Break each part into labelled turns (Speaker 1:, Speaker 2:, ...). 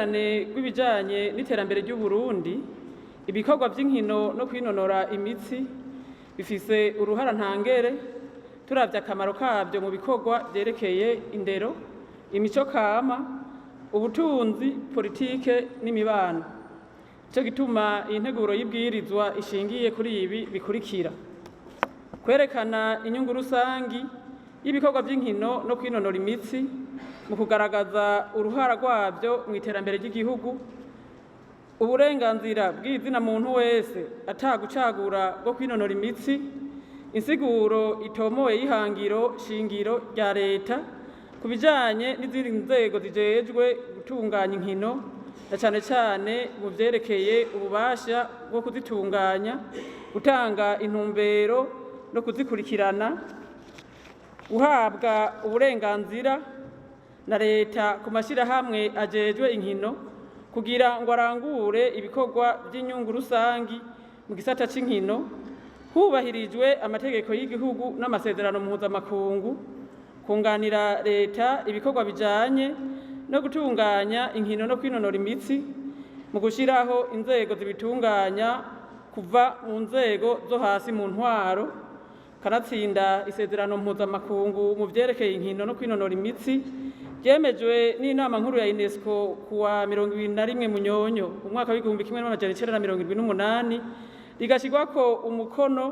Speaker 1: Mu rukurikirane rw'ibijanye n'iterambere ry'Uburundi, ibikorwa vy'inkino no kwinonora imitsi bifise uruhara ntangere, turavye akamaro kavyo mu bikorwa vyerekeye indero, imico kama, ubutunzi, politike n'imibano. Nico gituma iyi nteguro y'ibwirizwa ishingiye kuri ibi bikurikira: kwerekana inyungu rusangi y'ibikorwa vy'inkino no kwinonora imitsi mu kugaragaza uruhara rwavyo mw'iterambere ry'igihugu, uburenganzira bw'izina muntu wese atagucagura bwo kwinonora imitsi, insiguro itomoye y'ihangiro shingiro rya leta ku bijanye n'izindi nzego zijejwe gutunganya inkino, na cane cane mu vyerekeye ububasha bwo kuzitunganya, gutanga intumbero no kuzikurikirana, guhabwa uburenganzira na leta ku mashirahamwe ajejwe inkino kugira ngo arangure ibikorwa vy'inyungu rusangi mu gisata c'inkino, hubahirijwe amategeko y'igihugu n'amasezerano mpuzamakungu, kunganira leta ibikorwa bijanye no gutunganya inkino no kwinonora imitsi mu gushiraho inzego zibitunganya kuva mu nzego zo hasi mu ntwaro, kanatsinda isezerano mpuzamakungu mu vyerekeye inkino no kwinonora imitsi ryemejwe n'inama nkuru ya UNESCO kuwa 21 Munyonyo umwaka w'1978, rigashirwako umukono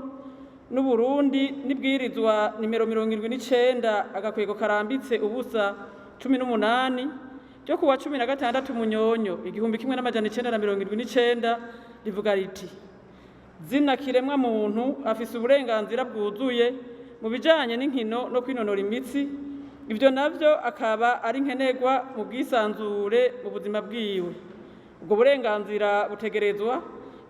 Speaker 1: n'Uburundi n'ibwirizwa nimero 79/018 ryo kuwa 16 Munyonyo 1979, rivuga riti: "Zina kiremwa muntu afise uburenganzira bwuzuye mu bijanye n'inkino no kwinonora imitsi, ivyo navyo akaba ari nkenerwa mu bwisanzure mu buzima bwiwe. Ubwo burenganzira butegerezwa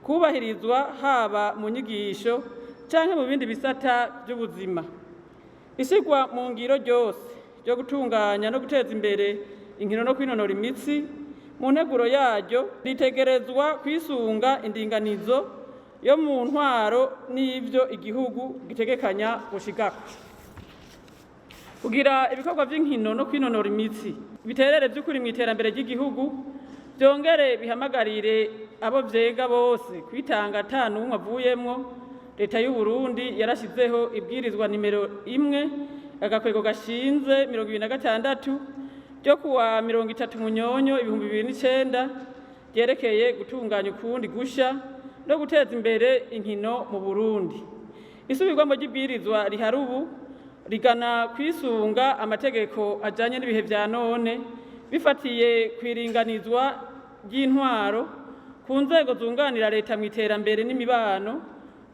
Speaker 1: kubahirizwa haba mu nyigisho canke mu bindi bisata vy'ubuzima." Ishirwa mu ngiro ryose ryo gutunganya no guteza imbere inkino no kwinonora imitsi, mu nteguro yaryo ritegerezwa kwisunga indinganizo yo mu ntwaro n'ivyo igihugu gitegekanya gushigako. Kugira ibikorwa vy'inkino no kwinonora imitsi biterere vy'ukuri mw'iterambere ry'igihugu, vyongere bihamagarire abo vyega bose kwitanga ata n'umwe avuyemwo, leta y'u Burundi yarashizeho ibwirizwa nimero 1/26 ryo kuwa 30 Munyonyo 2009 ryerekeye gutunganya ukundi gusha no guteza imbere inkino mu Burundi. Isubirwamo ry'ibwirizwa rihari ubu rigana kwisunga amategeko ajanye n'ibihe vya none, bifatiye kw'iringanizwa ry'intwaro ku nzego zunganira leta mw'iterambere n'imibano,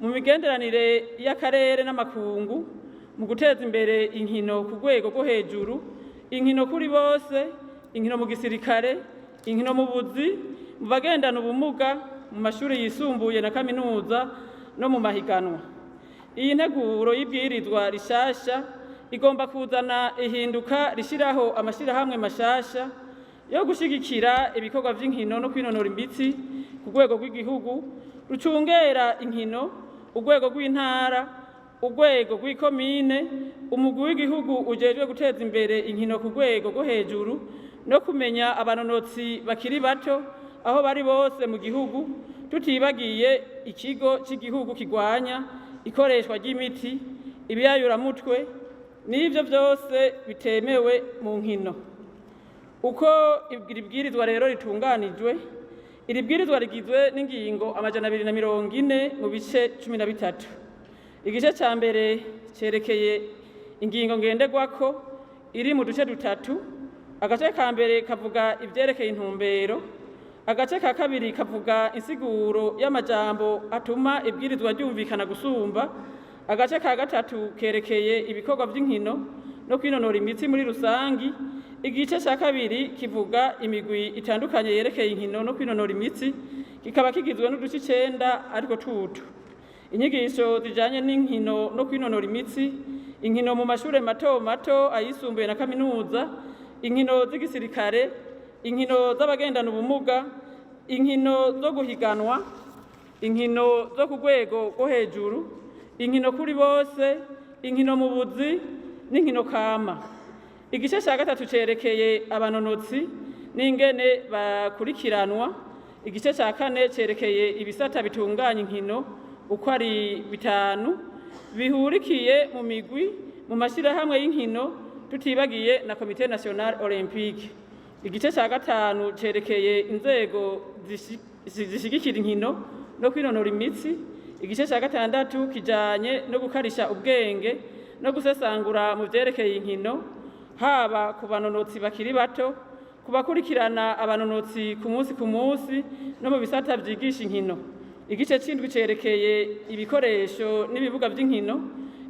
Speaker 1: mu migenderanire y'akarere n'amakungu, mu guteza imbere inkino ku rwego rwo hejuru, inkino kuri bose, inkino mu gisirikare, inkino mu buzi, mu bagendana ubumuga, mu mashuri yisumbuye na kaminuza no mu mahiganwa. Iyi nteguro y'ibwirizwa rishasha igomba kuzana ihinduka rishiraho amashirahamwe mashasha yo gushigikira ibikorwa vy'inkino no kwinonora imitsi ku rwego rw'igihugu rucungera inkino, urwego rw'intara, urwego rw'ikomine, umugwi w'igihugu ujejwe guteza imbere inkino ku rwego rwo hejuru no kumenya abanonotsi bakiri bato aho bari bose mu gihugu, tutibagiye ikigo c'igihugu kigwanya ikoreshwa ry'imiti, ibiyayuramutwe n'ivyo vyose bitemewe mu nkino. Uko iri bwirizwa rero ritunganijwe, iri bwirizwa rigizwe n'ingingo 240 mu bice 13. Igice ca mbere cerekeye ingingo ngenderwako iri mu duce dutatu. Agace ka mbere kavuga ivyerekeye intumbero, agace ka kabiri kavuga insiguro y'amajambo atuma ibwirizwa ryumvikana gusumba, agace ka gatatu kerekeye ibikorwa vy'inkino no kwinonora imitsi muri rusangi, igice ca kabiri kivuga imigwi itandukanye yerekeye inkino no kwinonora imitsi, kikaba kigizwe n'uduce 9 ariko tutu: inyigisho zijanye n'inkino no kwinonora imitsi, inkino mu mashure mato mato, ayisumbuye na kaminuza, inkino z'igisirikare, inkino z'abagendana ubumuga, inkino zo guhiganwa, inkino zo ku rwego rwo hejuru, inkino kuri bose, inkino mu buzi n'inkino kama. Igice ca gatatu cerekeye abanonotsi. n'ingene bakurikiranwa. Igice ca kane cerekeye ibisata bitunganya inkino uko ari bitanu bihurikiye mu migwi, mu mashyirahamwe y'inkino, tutibagiye na Comité National Olympique. Igice ca gatanu cerekeye inzego zishigikira inkino no kwinonora imitsi. Igice ca gatandatu kijanye no gukarisha ubwenge no gusesangura mu vyerekeye inkino, haba ku banonotsi bakiri bato, ku bakurikirana abanonotsi ku munsi ku munsi no mu bisata vyigisha inkino. Igice c'indwi cerekeye ibikoresho n'ibibuga vy'inkino.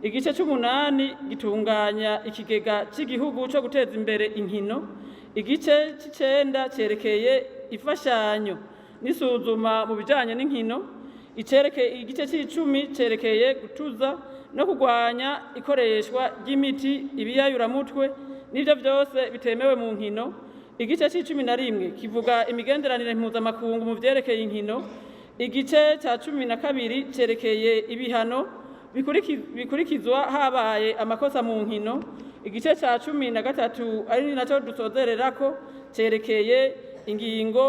Speaker 1: Igice c'umunani gitunganya ikigega c'igihugu co guteza imbere inkino. Igice c'icenda cerekeye imfashanyo n'isuzuma mu bijanye n'inkino. Igice c'icumi cerekeye gutuza no kurwanya ikoreshwa ry'imiti, ibiyayuramutwe n'ivyo vyose bitemewe mu nkino. Igice c'11 kivuga imigenderanire mpuzamakungu mu vyerekeye inkino. Igice ca 12 cerekeye ibihano bikurikizwa habaye amakosa mu nkino. Igice ca 13, ari naco dusozererako, cerekeye ingingo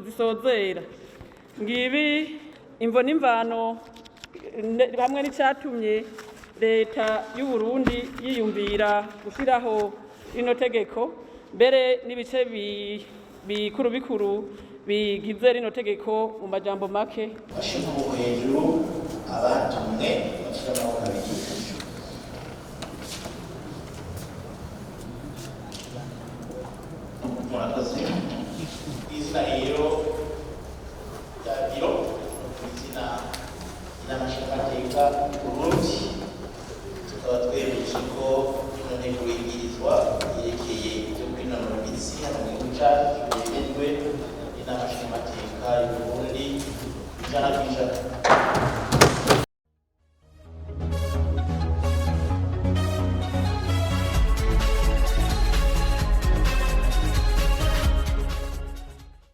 Speaker 1: zisozera. Ngibi imvo n'imvano hamwe n'icatumye leta y'u Burundi yiyumvira gushiraho rino tegeko, mbere n'ibice bikuru bikuru bigize rino tegeko mu majambo make.
Speaker 2: Bashyira amaboko hejuru abatumwe, bashyira amaboko abiri. Murakoze. Izina rero rya biro, izina ry'amashingamateka Burundi, tukaba twemeje ko ino nteko yigiriza.